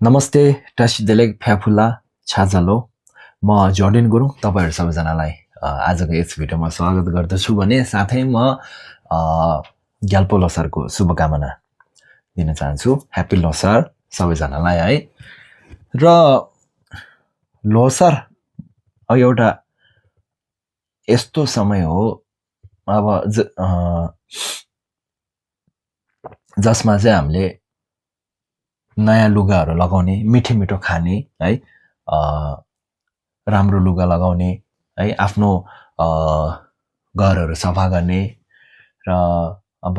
नमस्ते टासिदेलेक फ्याफुल्ला छाजालो म जर्डेन गुरुङ तपाईहरु सबैजनालाई आजको यस भिडियोमा स्वागत गर्दछु भने साथै म ग्याल्पो लोसारको शुभकामना दिन चाहन्छु। ह्यापी लोसार सबैजनालाई है। र लोसार एउटा यस्तो समय हो अब जसमा चाहिँ हामीले नयाँ लुगाहरू लगाउने, मिठो मिठो खाने है, राम्रो लुगा लगाउने है, आफ्नो घरहरू सफा गर्ने र अब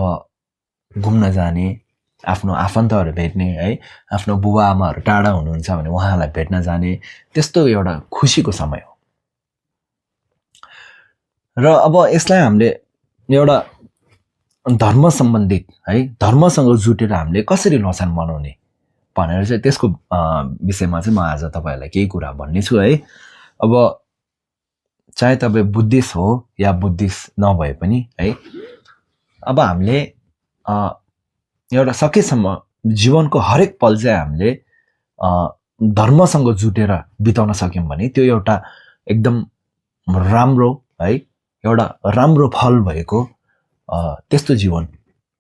घुम्न जाने, आफ्नो आफन्तहरू भेट्ने है, आफ्नो बुबा आमाहरू टाढा हुनुहुन्छ भने उहाँलाई भेट्न जाने, त्यस्तो एउटा खुशीको समय हो। र अब यसलाई हामीले एउटा धर्म सम्बन्धित है, धर्मसँग जुटेर हामीले कसरी लोसार मनाउने भनेर चाहिँ त्यसको विषयमा चाहिँ म आज तपाईहरुलाई केही कुरा भन्ने छु है। अब चाहे तपाई बुद्धिस्ट हो या बुद्धिस्ट नभए पनि है, अब हामीले एउटा सकेसम्म जीवनको हरेक पल चाहिँ हामीले धर्मसँग जुटेर बिताउन सक्यौं भने त्यो एउटा एकदम राम्रो है, एउटा राम्रो फल भएको त्यस्तो जीवन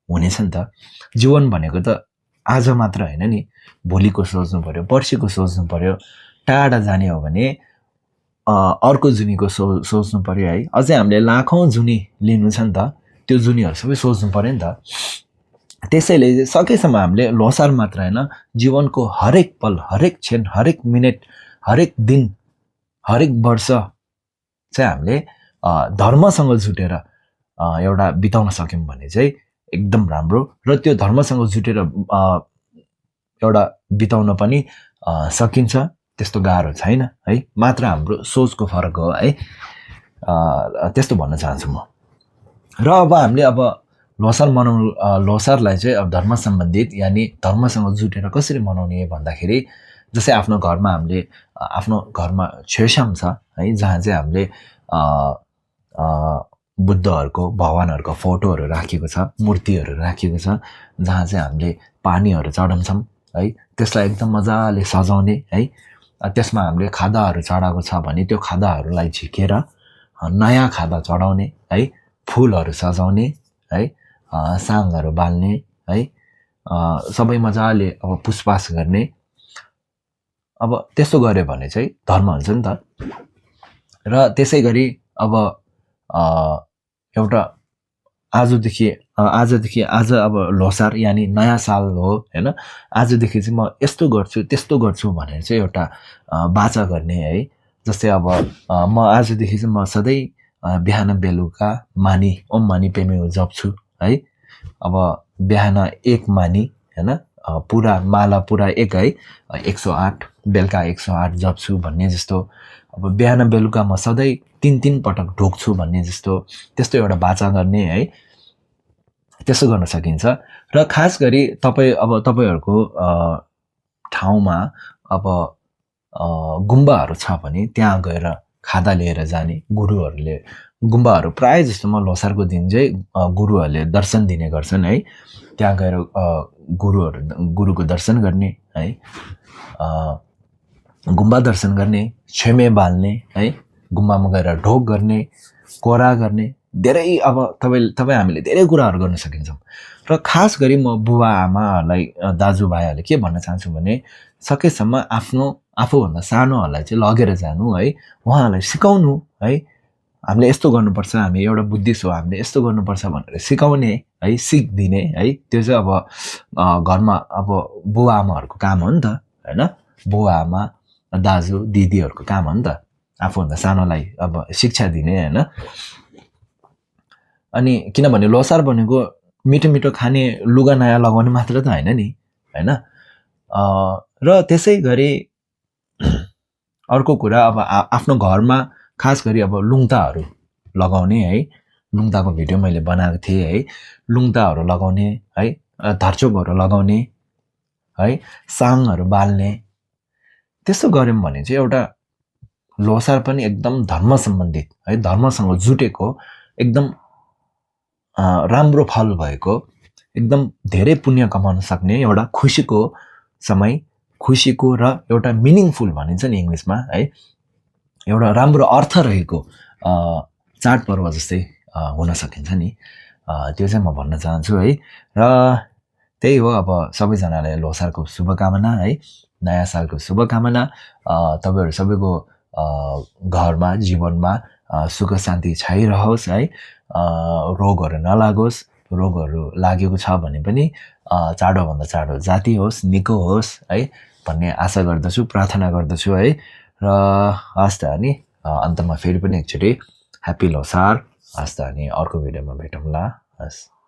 हुनेछ नि त। जीवन भनेको त आज मात्र हैन नि, भोलिको सोच्नु पर्यो, पर्सिको सोच्नु पर्यो, टाढा जाने हो भने अर्को जुनीको सोच्नु पर्यो है। अझै हामीले लाखौं जुनी लिनु छ नि त, त्यो जुनीहरु सबै सोच्नु पर्यो नि त। त्यसैले सकेसम्म हामीले लोसार मात्र हैन, जीवनको हरेक पल, हरेक क्षण, हरेक मिनेट, हरेक दिन, हरेक वर्ष चाहिँ हामीले धर्मसँग जुटेर एउटा बिताउन सक्यौं भने चाहिँ एकदम राम्रो। र त्यो धर्मसँग जुटेर एउटा बिताउन पनि सकिन्छ, त्यस्तो गाह्रो छैन है, मात्र हाम्रो सोचको फरक हो है। त्यस्तो भन्न चाहन्छु म। र अब हामीले अब लोसार मनाउनु, लोसारलाई चाहिँ अब धर्म सम्बन्धित यानी धर्मसँग जुटेर कसरी मनाउने भन्दाखेरि जस्तै आफ्नो घरमा हामीले आफ्नो घरमा छेसाम छ है, जहाँ चाहिँ हामीले बुद्धहरुको, भगवानहरुको फोटोहरु राखिएको छ, मूर्तिहरु राखिएको छ, जहाँ चाहिँ हामीले पानीहरु चढाउँछौं है। त्यसलाई एकदम मजाले सजाउने है। त्यसमा हामीले खादाहरु चढाएको छ भने त्यो खादाहरुलाई झिकेर नयाँ खादा चढाउने है, फूलहरु सजाउने है, साङहरु बाल्ने है, सबै मजाले अब पुसपास गर्ने। अब त्यस्तो गर्यो भने चाहिँ धर्म हुन्छ नि त। र त्यसैगरी अब एउटा आजदेखि आज अब लोसार यानी नयाँ साल हो हैन, आजदेखि चाहिँ म यस्तो गर्छु त्यस्तो गर्छु भनेर चाहिँ एउटा बाचा गर्ने है। जस्तै अब म आजदेखि चाहिँ म सधैँ बिहान बेलुका ओम मानी पेमे जप्छु है। अब बिहान 1 मानी हैन, पुरा माला पुरा 1 है, 108, बेलुका 108 जप्छु भन्ने जस्तो। अब बिहान बेलुका म सधैँ 3 पटक ढोक्छु भन्ने जस्तो, त्यस्तो एउटा बाचा गर्ने है। त्यसो गर्न सकिन्छ। र खास गरी तपाईहरुको ठाउँमा अब गुम्बाहरु छ भने त्यहाँ गएर खादा लिएर जाने, गुरुहरुले गुम्बाहरु प्राय जस्तोमा लोसारको दिन चाहिँ गुरुहरुले दर्शन दिने गर्छन् है। त्यहाँ गएर गुरुको दर्शन गर्ने है, गुम्बा दर्शन गर्ने, छेमे बाल्ने है, गुम्बामा गएर ढोक गर्ने, कोरा गर्ने, धेरै अब तपाई हामीले धेरै कुराहरु गर्न सकिन्छौं। र खास गरी म बुबा आमाहरुलाई, दाजुभाइहरुले के भन्न चाहन्छु भने सकेसम्म आफूभन्दा सानोहरुलाई चाहिँ लगेर जानु है, उहाँहरुलाई सिकाउनु है। हामीले यस्तो गर्नुपर्छ, हामी एउटा बुद्धिस्ट हो, हामीले यस्तो गर्नुपर्छ भनेर सिकाउने है, सिक दिने है। त्यो चाहिँ अब घरमा अब बुबा आमाहरुको काम हो नि त हैन, बुबा आमा दाजु दिदीहरुको काम हो नि त आफूभन्दा सानोलाई अब शिक्षा दिने हैन। अनि किनभने लोसार भनेको मिठो मिठो खाने, लुगा नयाँ लगाउने मात्र त हैन नि हैन। र त्यसैगरी अर्को कुरा अब आफ्नो घरमा खास गरी अब लुङ्ताहरु लगाउने है, लुङ्ताको भिडियो मैले बनाएको थिएँ है। लुङ्ताहरु लगाउने है, धर्चोकहरु लगाउने है, साङहरु बाल्ने, त्यस्तो गर्यौं भने चाहिँ एउटा लोसार पनि एकदम धर्म सम्बन्धित है, धर्मसँग जुटेको, एकदम राम्रो फल भएको, एकदम धेरै पुण्य कमाउन सक्ने एउटा खुशीको समय खुसीको र एउटा मिनिङफुल भनिन्छ नि इङ्ग्लिसमा है, एउटा राम्रो अर्थ रहेको चाडपर्व जस्तै हुन सकिन्छ नि, त्यो चाहिँ म भन्न चाहन्छु है। र त्यही हो, अब सबैजनालाई ल्होसारको शुभकामना है, नयाँ सालको शुभकामना। तपाईँहरू सबैको घरमा जीवनमा सुख शान्ति छाइरहोस् है, रोगहरू नलागोस्, रोगहरू लागेको छ भने पनि चाँडोभन्दा चाँडो जाती होस्, निको होस् है भन्ने आशा गर्दछु, प्रार्थना गर्दछु है। र हस् त अनि अन्तमा फेरि पनि एकचोटि ह्याप्पी ल्होसार। हस् त अनि अर्को भिडियोमा भेटौँला। हस्।